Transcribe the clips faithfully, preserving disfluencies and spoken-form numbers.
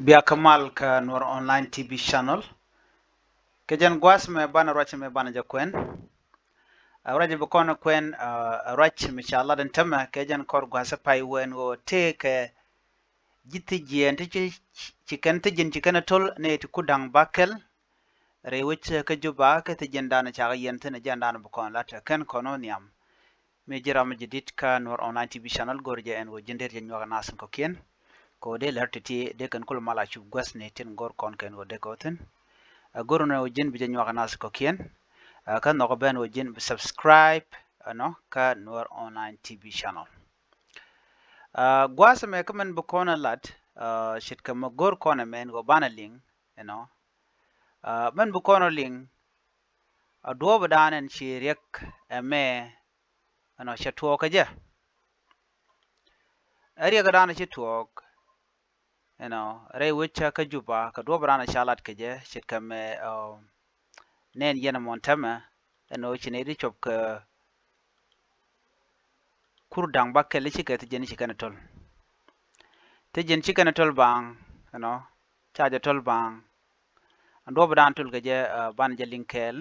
Bia kä mal kä Nuɔr Online T V Channel. Kɛ jɛn gua̱a̱th mɛ banɛ ruac mɛ banɛ jɛ kuɛn. Ɛ ruac bi kɔn kuɛn, ɛ ruac mi ca lat ɛn tämɛ kɛ jɛn kɔr gua̱a̱th pay wɛn ɣöö tëë kɛ ji̱ thi jiɛɛn ti ci, ci kɛn thi ji̱n ci kɛn ɛ to̱l ni ti ku da̱ŋ ba kɛl. Rɛy wec kä Juba kä thi jiɛɛn danɛ ca kɛ yɛn thin ɛ jɛn danɛ bi kɔn lat ɛ kɛn kɔn ɔ nhiam. Mi ji̱ ram mi ji̱ dit kä Nuɔr Online T V Channel go̱r jɛ ɛn ɣöö ji̱n dee jɛ nyuak ɛ nath in kɔ̱kiɛn. Kɛ ɣöö dee lɛr ti̱ti̱ dee kɛn kul mal a cup guäthni tin go̱r kɔn kɛn ɣöö dee kɛ ɣöö thi̱n. Ɛ go̱r ni ɣöö ji̱n bi jɛ nyuak ɛ nath in kɔ̱kiɛn. Ɛ kä nhɔk ben ɣöö ji̱n bi subscribe ɛnɔ kä Nuɔr Online T V Channel. Ɛ gua̱a̱th ɛmɛ kä mɛn bi kɔn ɛ lat, ɛ ce̱tkɛ mɛ go̱r kɔn ɛmɛ ɛn ɣöö banɛ liŋ ɛnɔ. Ɛ mɛn bi kɔn ɛ liŋ, ɛ duɔ̱ɔ̱p ɛ da̱a̱n ɛn ci riɛk ɛmɛ ɛnɔ cɛ tuɔɔk kä jɛ. Ɛ riɛk ɛ da̱a̱n ɛ ci tuɔɔk ɛnɔ rɛy wec kä Juba kɛ duɔ̱ɔ̱p ɛ da̱a̱n ɛ ca lat kɛ jɛ ce̱tkɛ mɛ, ɛ nɛn yɛn ɛmɔ ɛn tämɛ ɛnɔ ci nɛy ti cop kɛ kur da̱ŋ ba kɛl i̱ cikɛ thi jiɛn i̱ ci kɛn ɛ to̱l. Thi jiɛn ci kɛn ɛ to̱l baaŋ ɛnɔ ca jɛ to̱l baaŋ. Ɛn duɔ̱ɔ̱p ɛ da̱a̱n to̱l kɛ jɛ, ɛ banɛ jɛ liŋ kɛɛl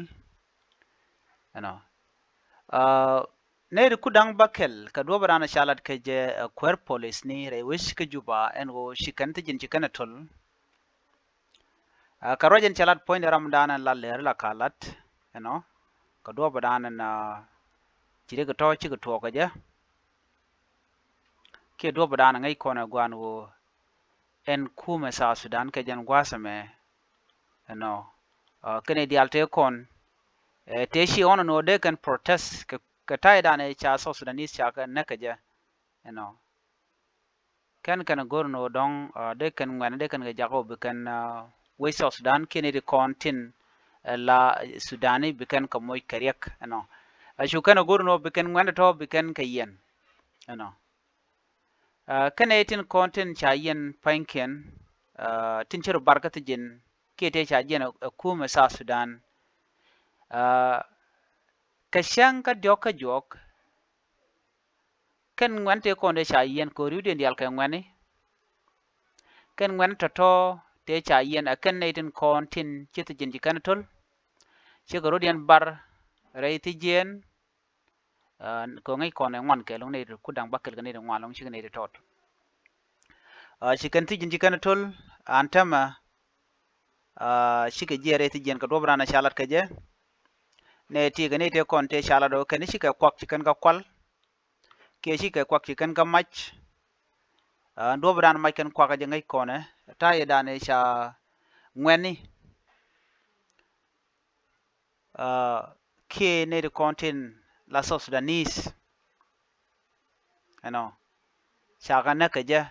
ɛnɔ. Ɛ nɛy ti ku da̱ŋ ba kɛl kɛ duɔ̱ɔ̱p ɛ da̱a̱n ca lat kɛ jɛ, ɛ kuäär polisni rɛy wec kä Juba ɛn ɣöö ci kɛn thi jiɛn ci kɛn ɛ to̱l. Ɛ kɛ ruac ɛn cɛ lat puɔ̱nydɛ ram da̱a̱n ɛn la lɛr la ka lat ɛnɔ kɛ duɔ̱ɔ̱p ɛ da̱a̱n ɛn, ɛ ci riɛk tɔ̱ cikɛ tuɔɔk kɛ jɛ. Kiɛ duɔ̱ɔ̱p ɛ da̱a̱n ɛ ŋäc kɔn ɛ gua̱a̱n ɣöö ɛn kumɛ South Sudan kɛ jɛn gua̱a̱th ɛmɛ ɛnɔ, ɛ kɛn i̱ diaal tëë kɔn, ɛ tëë ci ɣɔn ɛn ɣöö dee kɛn protest kɛ, kɛ ta̱ydan ɛ ca South Sudanese ca kɛ näk kɛ jɛ ɛnɔ. Kɛn kɛn go̱r ni ɣöö dɔ̱ŋ, ɛ dee kɛn ŋuɛ̈ni dee kɛn kɛ jakä ɣöö bi kɛn, ɛ wec South Sudan kiɛn i̱ ti kɔn tin, ɛ la Sudani bi kɛn kɛ moc kɛ riɛk ɛnɔ. Ɛ cu kɛn go̱r ni ɣöö bi kɛn ŋuɛ̈ni tɔ̱ bi kɛn kɛ yiɛn ɛnɔ. Ɛ kɛn i̱ tin kɔn tin ca yiɛn pa̱nykiɛn, ɛ tin ci rɔ bar kä thi jiɛn kiɛ tëë ca jiɛn ɛ kumɛ South Sudan. Ɛ kɛ cäŋ kä diɔ̱k kä juɔk. Kɛn ŋuɛ̈n tëë kɔn dee ca yiɛn kɛ ri̱wdiɛn diaal kɛ ŋuɛ̈ni. Kɛn ŋuɛ̈n tɔ̱tɔ̱ tëë ca yiɛn ɛ kɛn nɛy tin kɔn tin ci thi jiɛn ci kɛn to̱l. Cikɛ rɔ̱diɛn bar rɛy thi jiɛn. Ɛ kɛ ŋäc kɔn ɛ ŋuan kɛɛl nɛy ti ku da̱ŋ ba kɛl kɛ nɛy ti ŋuan lɔŋ cikɛ nɛy ti tɔt. Ɛ ci kɛn thi jiɛn ci kɛn to̱l an tämɛ. Ɛ cikɛ jiɛɛr rɛy thi jiɛn kɛ duɔ̱ɔ̱p ran ɛ ca lat kɛ jɛ. Nɛy ti kɛ nɛy tëë kɔn tëë ca lat ɔ kɛn cikɛ kuak ci kɛn kä kual. Kiɛ cikɛ kuak ci kɛn kä mac. Ɛ duɔ̱ɔ̱p ran mac kɛn kuak ɛ jɛ ŋäc kɔnɛ ta̱yɛ dan ɛ ca ŋuɛ̈ni. Ɛ kiɛ nɛy ti kɔn tin la South Sudanese ɛnɔ ca kɛ näk kɛ jɛ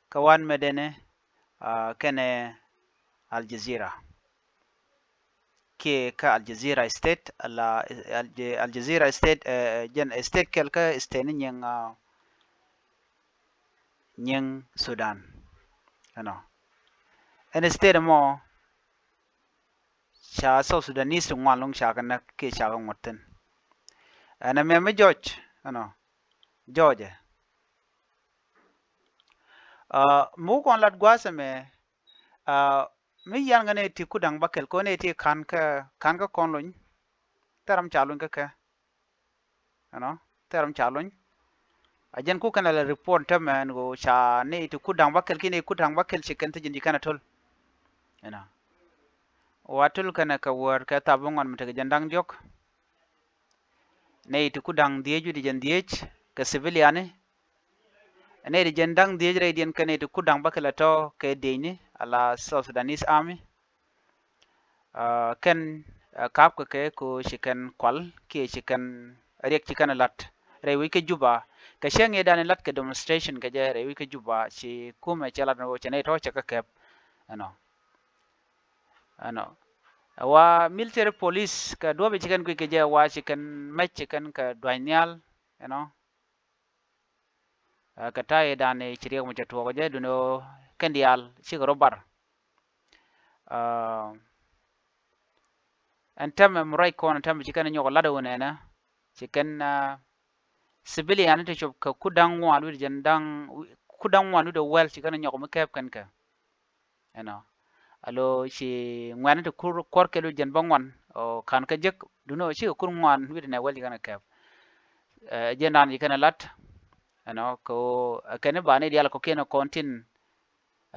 kä wan mɛ dɛnɛ, ɛ kɛnɛ Al Jazeera. Kiɛ kä Al Jazeera State ala Al Jazeera State, ɛ jɛn state kɛl kä state ni nyiŋ, ɛ nyiŋ Sudan ɛnɔ. Ɛn state mɔ ca South Sudanese ti ŋuan lɔŋ ca kɛ näk kiɛ ca kɛ ŋuɔ̱t thi̱n. Ɛn ɛmɛ mi jɔc ɛnɔ jɔcɛ. Ɛ mi wä kɔn lat gua̱a̱th ɛmɛ, ɛ mi yan ŋä nɛy ti ku da̱ŋ ba kɛl kɔn nɛy ti ka̱n kä, ka̱n kä kɔn lony. Thil ram ca lony kä kɛ ɛnɔ, thil ram ca lony. A jɛn ku kɛn a la report tämɛ ɛn ɣöö ca nɛy ti ku da̱ŋ ba kɛl kiɛ nɛy ku da̱ŋ ba kɛl ci kɛn thi jiɛn ci kɛn a to̱l ɛnɔ. Wa to̱l kɛn a kɛ wäär kɛ thap bi ŋuan mi tekɛ jɛn da̱ŋ diɔ̱k. Nɛy ti ku da̱ŋ dhieec wi̱cdɛ jɛn dhieec kɛ civiliani. Nɛy ti jɛn da̱ŋ dhieec rɛydiɛn kɛ nɛy ti ku da̱ŋ ba kɛl a tɔ̱ kɛ diecni ala South Sudanese Army. Ɛ kɛn, ɛ ka̱pkɛ kɛ ko ci kɛn kual kiɛ ci kɛn riɛk ci kɛn la̱t rɛy wec kä Juba. Kɛ cäŋ i̱ dan i̱ la̱t kɛ demonstration kɛ jɛ rɛy wec kä Juba ci kumɛ cɛ la̱t ni ɣöö cɛ nɛy tɔ̱ cɛ kä kɛp ɛnɔ. Ɛnɔ. Ɛ wa military police kɛ duɔ̱ɔ̱p i̱ ci kɛn guic kɛ jɛ wa ci kɛn mɛc ci kɛn kɛ dua̱ny nhial ɛnɔ. Ɛ kɛ ta̱yɛ dan i̱ ci riɛk mɔ cɛ tuɔɔk kɛ jɛ duni ɣöö kɛn diaal cikɛ rɔ bar. Ɛ ɛn tämɛ mi ruac kɔn ɛn tämɛ ci kɛn nyɔk lat ɣöö nɛnɛ ci kɛn, ɛ civilian ti cop kɛ ku da̱ŋ ŋuan wi̱cdɛ jɛn da̱ŋ, ku da̱ŋ ŋuan wi̱cdɛ wäl ci kɛn nyɔk mi kɛɛp kɛn kɛ. Ɛnɔ, alo ci ŋuɛ̈ni ti kur kuɔr kɛl wi̱c jiɛn bäŋuan ɔ ka̱n kä jek, duundɛ ɔ cikɛ kur ŋuan wi̱c ti nɛ wäl ci kɛn kɛ kɛp. Ɛ, jiɛn dan ci kɛn ɛ lat. Ɛnɔ, kɛ ɣöö ɛ kɛn i̱ ba ni diaal kɔ̱kiɛn ɛ kɔn tin,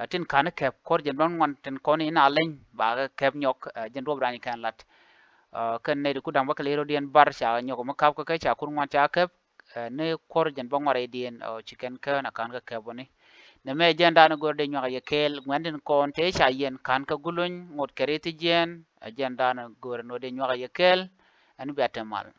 ɛ, tin ka̱n kɛp kuɔr jiɛn bäŋuan tin kɔn in a leny ba kɛ kɛp nyɔk, ɛ, jiɛn duɔ̱p dan ci kɛn lat. Ɛ, kɛn nɛy ti kur da̱ŋ bäkɛl i̱ rɔ̱diɛn bar ca nyɔk mi kap kä kɛ ca kur ŋuan ca kɛp, ɛ, ni kuɔr jiɛn bäŋuan rɛydiɛn, ɔ, ci kɛn kään a ka̱n kä kɛp wä ni. Nɛmɛ jiɛn dan go̱r dee nyuak a yɛ kɛɛl, ŋuɛ̈n tin kɔn tëë ca yɛn ka̱n kä guluny ŋot kɛ ri thi jiɛn, ɛ, jiɛn dan go̱r ɛn ɣöö dee nyuak a yɛ kɛɛl, ɛn bia te mal.